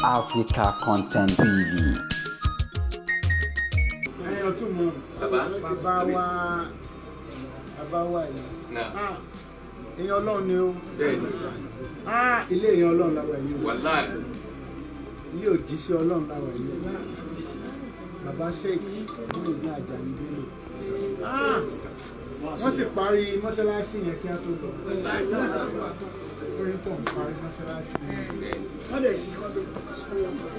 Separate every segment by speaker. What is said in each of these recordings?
Speaker 1: Africa Content TV.
Speaker 2: Ẹyin ọtún mọ.
Speaker 3: Bàbá.
Speaker 2: Bàbá wa, bàbá wa yìí.
Speaker 3: Náà.
Speaker 2: Ah, èèyàn Ọlọ́run ni ó.
Speaker 3: Bẹ́ẹ̀ni.
Speaker 2: Ah, ilé èèyàn Ọlọ́run làwà yìí o.
Speaker 3: Wàláì.
Speaker 2: Ilé òjíṣẹ́ Ọlọ́run làwà yìí o. Bàbá Sheikh Muyideen Ajani Bello. Ah, wọ́n sì parí mọ́ṣáláṣí yẹn kí á tó lọ. Orí pọ̀ ń parí mọ́ṣáláṣí yẹn.
Speaker 3: Bẹ́ẹ̀ni.
Speaker 2: Wọ́n dẹ̀ sí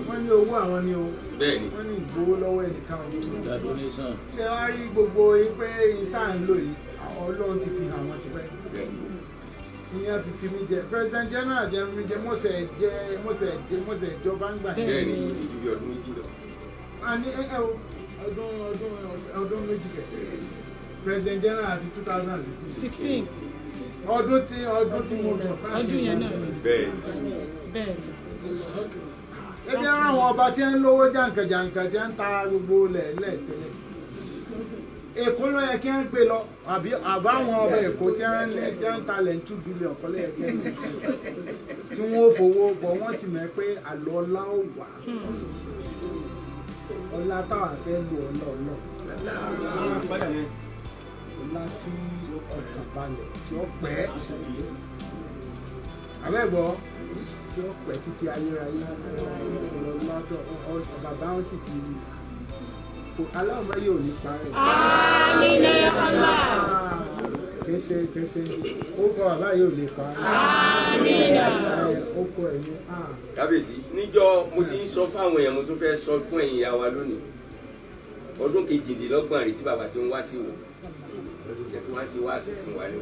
Speaker 2: wọ́n ní owó àwọn ni o.
Speaker 3: Bẹ́ẹ̀ni.
Speaker 2: Wọ́n ní ìgbowó lọ́wọ́ ẹnìkan o. Ṣé wàá rí gbogbo pé ìta ń lò yìí, Ọlọ́run ti fi hàn wọ́n tipẹ́.
Speaker 3: Bẹ́ẹ̀ni.
Speaker 2: Ìyẹn fi mí jẹ president general, jẹ mi jẹ mọ́sẹ̀ jẹ mọ́sẹ̀ jẹ mọ́sẹ̀ ìjọba ń gbà yẹn.
Speaker 3: Bẹ́ẹ̀ni, mo ti ju bí ọdún 2 lọ.
Speaker 2: A ní ẹ ẹ o, ọdún ọdún ọdún 2 kẹ, president general àti 2016.
Speaker 4: 16.
Speaker 2: Ọdún tí mo bọ̀.
Speaker 4: Ọdún yẹn náà ni.
Speaker 3: Bẹ́ẹ̀ni.
Speaker 4: Bẹ́ẹ̀.
Speaker 2: Ebi ara àwọn ọba tí ń lówó jàǹkàjàǹkà tí ń ta gbogbo lẹ̀ lẹ̀ tẹ́lẹ̀, Èkó ló yẹ kí wọ́n gbé lọ, àbí àbáwọn ọba Èkó tí wọ́n lé tí wọ́n talẹ̀ ní 2 billion kọ́lé yẹ kí wọ́n gbé tí wọ́n ó fowó bọ̀. Wọ́n ti mọ̀ pé àlọ́ ọlá ò wà, ọlá táwa fẹ́ lò, ọlá ọlọ́, ọlá tí ọkàn balẹ̀ tí ó pẹ́ abẹ́gbọ́ tí ó pẹ́ títí ayérayé ọlọ́lá tó bàbá wọn sì ti kò aláwọ̀ yóò ní parẹ́.
Speaker 4: Àmín ya Allah.
Speaker 2: Kése kése ó kọ bàbá yóò lè parẹ́.
Speaker 4: Àmín.
Speaker 2: Ó kọ ẹ̀mí.
Speaker 3: Kábíyèsí, níjọ́ mo ti ń sọ fáwọn èèyàn, mo tún fẹ́ sọ fún ẹ̀yin ìyá wa lónìí. Ọdún 28 rèé tí bàbá ti ń wá sí wò jẹ́ tí wọ́n ti wá sí fún wa ní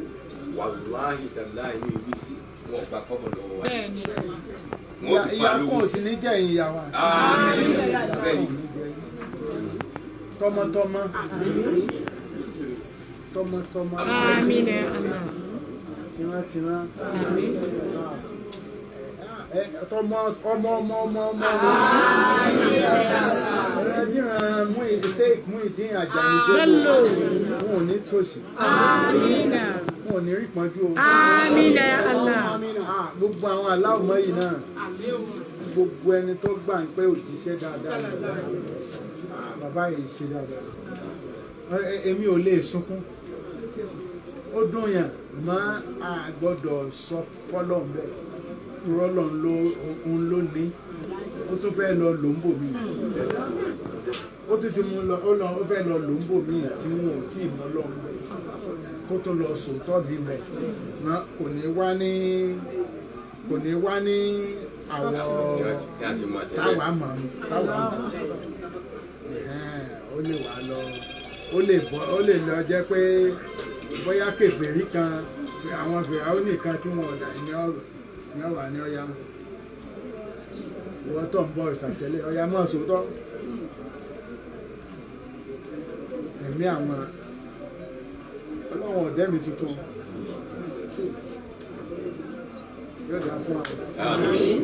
Speaker 3: wàláhì tàláhì ní ibi tí wọn ò gba kọ́bọ̀ lọ́wọ́ wa.
Speaker 4: Bẹ́ẹ̀ni.
Speaker 3: Wọ́n ti fún
Speaker 2: Ìyá
Speaker 3: wa lówó.
Speaker 2: kò sí ní jẹ́ ìyá wa.
Speaker 3: Àmín. Bẹ́ẹ̀ni.
Speaker 2: Tọmọtọmọ tọmọtọmọ.
Speaker 4: Àmín ya Allah.
Speaker 2: Tìrantìran.
Speaker 4: Àmín.
Speaker 2: Ẹ, tọmọ ọmọ ọmọ ọmọ ọmọ ẹbíran Sheikh Muyideen Ajani Bello
Speaker 4: Bello.
Speaker 2: Wọn ò ní tòṣì.
Speaker 4: Àmín.
Speaker 2: Wọn ò ní rí pọ́njú o.
Speaker 4: Àmín ya Allah.
Speaker 2: Ah, gbogbo àwọn aláwọ̀ yìí náà tí gbogbo ẹni tó gbà ń pé òjíṣẹ́ dáadáa ni. Ah, bàbá yìí ṣe dáadáa. Èmi ò lè sunkún, ó dùn yàn mọ́, a gbọ́dọ̀ sọ fọ́lọ́n bẹ́ẹ̀ rọ́lọ́n ló ń ló ní ó tún fẹ́ lọ lò ń bò mí, ó tún ti mú lọ, ó lọ, ó fẹ́ lọ lò ń bò mí tí wọn ò tí ì mọ́ lọ́n bẹ́ẹ̀ kó tó lọ sòótọ́ mi bẹ̀ mọ́. Kò ní wá ní àwọ̀
Speaker 3: Tí a ti mọ̀ tẹ́lẹ̀.
Speaker 2: Táwa mọ̀ táwa mọ̀. Ẹ̀hẹ́n, ó lè wá lọ, ó lè bọ́, ó lè lọ jẹ́ pé bóyá kèfèrí kan, àwọn fìràwọ́ nìkan tí wọn ọ̀dà ní ọ̀rọ̀ ní ọ̀wà ní ọ̀yá ìwọ́n tó ń bọ̀ ìsàtẹ́lẹ̀ ọ̀yá mọ̀ sòótọ́ ẹ̀mí àwọn ọlọ́run ọ̀dẹ́mi tuntun yóò dá fún wa.
Speaker 3: Àmín.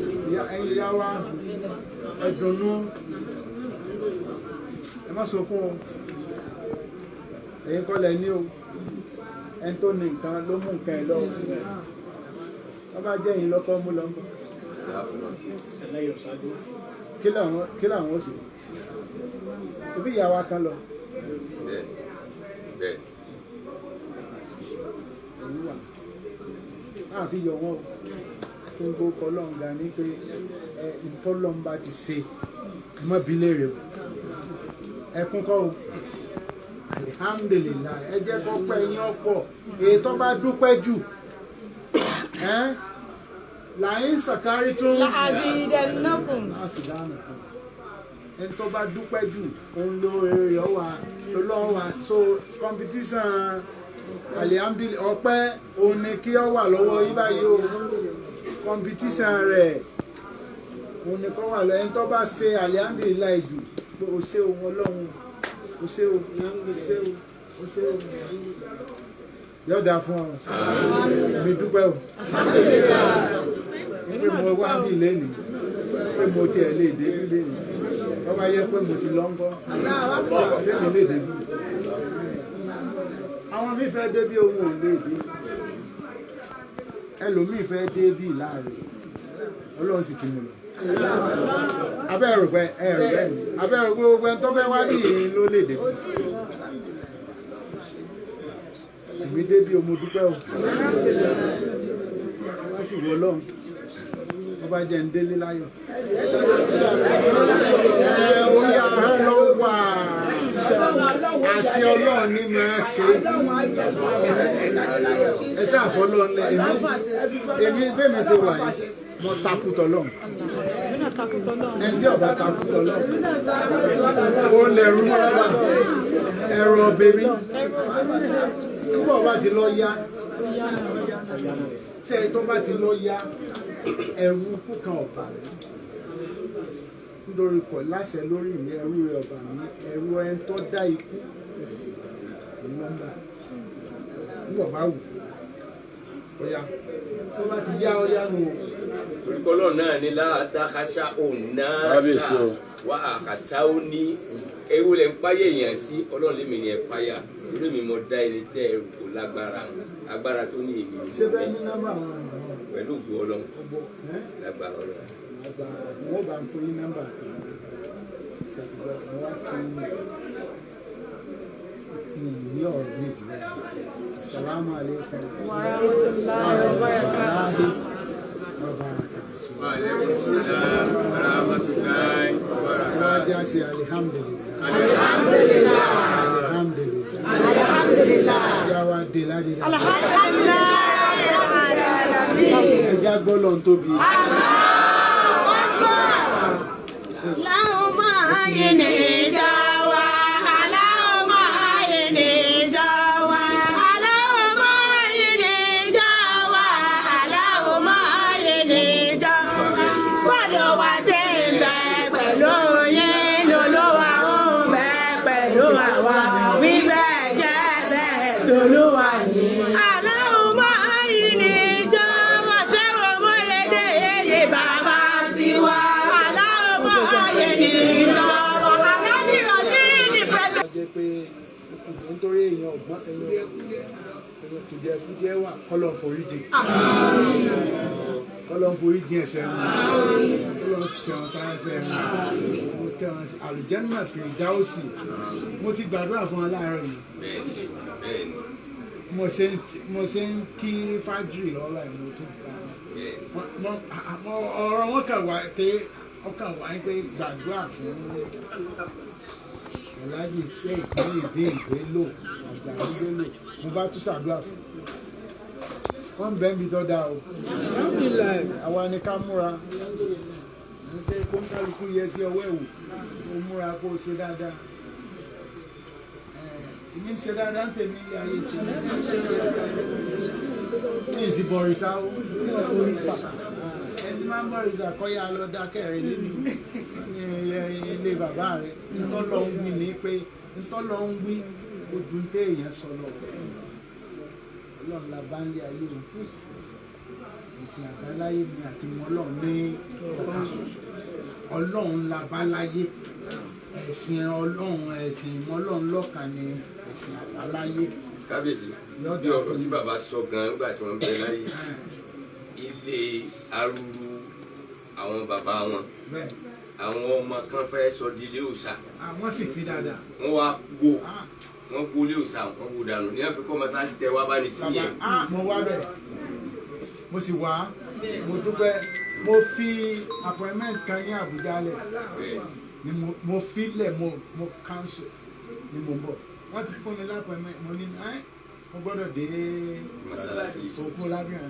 Speaker 2: Ẹ̀yin ìyá wa, ẹ dunnú, ẹ má sunkún o. Ẹ̀yin kọ́ lẹ ní o, ẹni tó ní nǹkan ló mú nǹkan ẹ lọ. Wọ́n bá jẹ́ ẹ̀yin lọ́kọ́ mú lọ ńkọ́? Kí làwọn ó sì ibi ìyá wa kan lọ.
Speaker 3: Bẹ́ẹ̀ni. Bẹ́ẹ̀ni.
Speaker 2: Èyí wà á fi yọ wọn o tó ń gbókọ ọlọ́run ga ní pé ẹ ìtọ́lọ́run bá ti ṣe mọ́bi léèrè o, ẹkún kọ́ o. Alihamdulilayi, ẹ jẹ́ kó pẹ́ yín ọ̀pọ̀ èyí tó bá dúpẹ́ jù ẹ́ làyín sàkárí tún.
Speaker 4: La'azidannakum.
Speaker 2: Láti dáhùn kan, ẹni tó bá dúpẹ́ jù òun ló èrè ọwà lọ́wọ́ wa. So competition alihamdulilayi, ọpẹ́ òun ni kí ọ wà lọ́wọ́ yín báyìí o. Competition rẹ̀ òun ni kọ́ wà lọ. Ẹni tó bá ṣe alihamdulilayi jù pé o ṣé o Ọlọ́run, o ṣé o, o ṣé o, o ṣé o, yóò dáa fún ọ. Mi dúpẹ́ o pé mo wá bí lẹ́nìí, pé mo tiẹ̀ lè débí lẹ́nìí. Tó bá yẹ pé mo ti lọ ń bọ́, ṣé mi lè débí? Àwọn mi fẹ́ débí, òun ò lè dé. Ẹlòmíì fẹ́ débí láàrin, Ọlọ́run sì ti mú lọ. Abẹ́ ẹ̀rù pé ẹ̀rù bẹ́ẹ̀ ni, abẹ́ ẹ̀rù pé gbogbo ẹni tó fẹ́ wá nìyí ló lè dé. Èmi débi o, mo dúpẹ́ o. Wá sì wọ Ọlọ́run, wọ́n bá jẹ́ ń délé láyọ̀. Ẹ orí ahọ́n ló wà, àṣẹ Ọlọ́run ní máa ṣe. Ẹ ṣáà fọlọ́run lẹ. Èmi bẹ́ẹ̀ mi ṣe wà yìí, mo takùtọ̀ lọ́run. Ẹni tí ọba takùtọ̀ lọ́run, ó lẹ̀rú mọ́ bá ẹ̀rọ ọbẹ̀ mi. Nígbà ọba ti lọ yá, ṣé ẹ tó bá ti lọ yá, ẹ̀rù ikú kan ọ̀bà mi, nítorí kọ̀ láṣẹ lórí mi. Ẹ̀rù rẹ̀ ọ̀bà mi, ẹ̀rù ẹni tó dá ikú nọ́mbà. Nígbà bá wù ọ̀yá, tó bá ti yá, ọ̀yá nù o.
Speaker 3: Torí kọ́lọ́ náà ní láàdákàṣá òun náà
Speaker 1: Kábíyèsí o.
Speaker 3: Wà àkàṣà ó ní ewu lẹ̀ ń páyé èèyàn sí. Ọlọ́run lèmi ni ẹ páyà, torí mi mo dá ẹni tẹ́ ẹ kò lágbára, agbára tó ní èmi ni
Speaker 2: Ṣé
Speaker 3: mo
Speaker 2: bẹ́ẹ̀
Speaker 3: ní
Speaker 2: ní nọ́mbà àwọn ọ̀rọ̀
Speaker 3: pẹ̀lú ògùn Ọlọ́run
Speaker 2: ọgbọ ẹ́
Speaker 3: lágbára Ọlọ́run.
Speaker 2: Àgbà wọn bá ń fún yín nọ́mbà àti ṣàtìgbà wọn wá kí n ní ọ̀rọ̀ ní ìdílé. Salamu alaikum.
Speaker 4: Wa rahmatullahi wa barakatuh.
Speaker 2: Wa barakatuh.
Speaker 3: Wa alaikum salam wa rahmatullahi wa barakatuh.
Speaker 2: Wá jẹ́ àṣẹ alihamdulilayi. Alihamdulilayi. Alihamdulilayi. Ìyá wa dé ládé dáadáa.
Speaker 4: Alhamdulillahi rabbil alamin.
Speaker 2: Ẹja gbọ́dọ̀ ń tóbi.
Speaker 4: Allahumma ayini jawa, Allahumma ayini jawa, Allahumma ayini jawa, Allahumma ayini jawa. Gbọ́dọ̀ wá tí ń bẹ pẹ̀lú yín lolúwa ń bẹ pẹ̀lú àwa. Wí bẹ́ẹ̀ jẹ́ bẹ́ẹ̀ tolúwa ni. Allahumma ayini jawa, ṣé o mú lédè èyí bàbá tiwa? Allahumma ayini jawa, Alhaji Rasheed President.
Speaker 2: Jẹ́ pé nítorí èèyàn ọ̀gbọ́n, èèyàn kùdìẹ̀kùdìẹ̀ wà, kọ́lọ̀ foríjì, kọ́lọ̀ foríjì ẹ̀ṣẹ̀ wọn, kọ́lọ̀ kẹ́ wọn sáfẹ́ wọn, kẹ́ wọn àlùjánnà fìdáùsì. Mo ti gbàdúrà fún wọn láàárọ̀ yìí.
Speaker 3: Bẹ́ẹ̀ni, bẹ́ẹ̀ni.
Speaker 2: Mo ṣe ń kí fájìrì lọ́wọ́ báyìí, mo tún gbà
Speaker 3: Bẹ́ẹ̀ni.
Speaker 2: Ọ̀rọ̀ wọn kàn wá pé ọkàn wá pé gbàdúrà fún Alhaji Sheikh Muyideen Bello, Àjàní Bello. Mo bá tún ṣàdúrà fún wọn bẹ́ẹ̀ mi tó dáa o. Àwa ni ká múra ní pé kó ń kálukú yẹ sí ọwọ́ ẹ̀wò, kó múra, kó ṣe dáadáa. Èmi ń ṣe dáadáa ń tèmi ilé ayé tèmi ní ìsìn bọ̀rìṣà o. Ẹni máa ń bọ̀rìṣà kọ́ yá lọ dákẹ́ rẹ nínú ilé bàbá rẹ. Ntọ́lọ́ ń wí ni pé ntọ́lọ́ ń wí ojú ń tẹ èèyàn sọ lọ. Ọlọ́run la bá ń lé ayé o. Ìsìn àbáláyé mi àti mọ Ọlọ́run ní ọ̀kan ṣoṣo. Ọlọ́run la bá láyé, ẹ̀sìn Ọlọ́run, ẹ̀sìn ìmọ̀ Ọlọ́run lọ́kàn ni ẹ̀sìn àbáláyé.
Speaker 3: Kábíyèsí, bí ọ̀rọ̀ tí bàbá sọ gan nígbà tí wọ́n bẹ láyé, ilé arúrú àwọn bàbá wọn,
Speaker 2: Bẹ́ẹ̀.
Speaker 3: àwọn ọmọ kan fẹ́ sọ di ilé òòṣà.
Speaker 2: Àwọn sì sí dáadáa.
Speaker 3: Wọ́n wá gbó, wọ́n gbó ilé òòṣà, wọ́n gbó dànù ní àfikún mọ́sáàsì tẹ wá bá ní sí
Speaker 2: Bàbá
Speaker 3: yẹn.
Speaker 2: Mo wá bẹ̀, mo sì wá, mo dúpẹ́. Mo fi appointment kan ní Àbújá lẹ̀ ni mo fi lẹ̀, mo cancel ni mo ń bọ̀. Wọ́n ti fún mi l'appointment, mo ní ẹ́ mo gbọ́dọ̀ dé
Speaker 3: Mọ́sálásí.
Speaker 2: òkú lábẹ́rẹ́.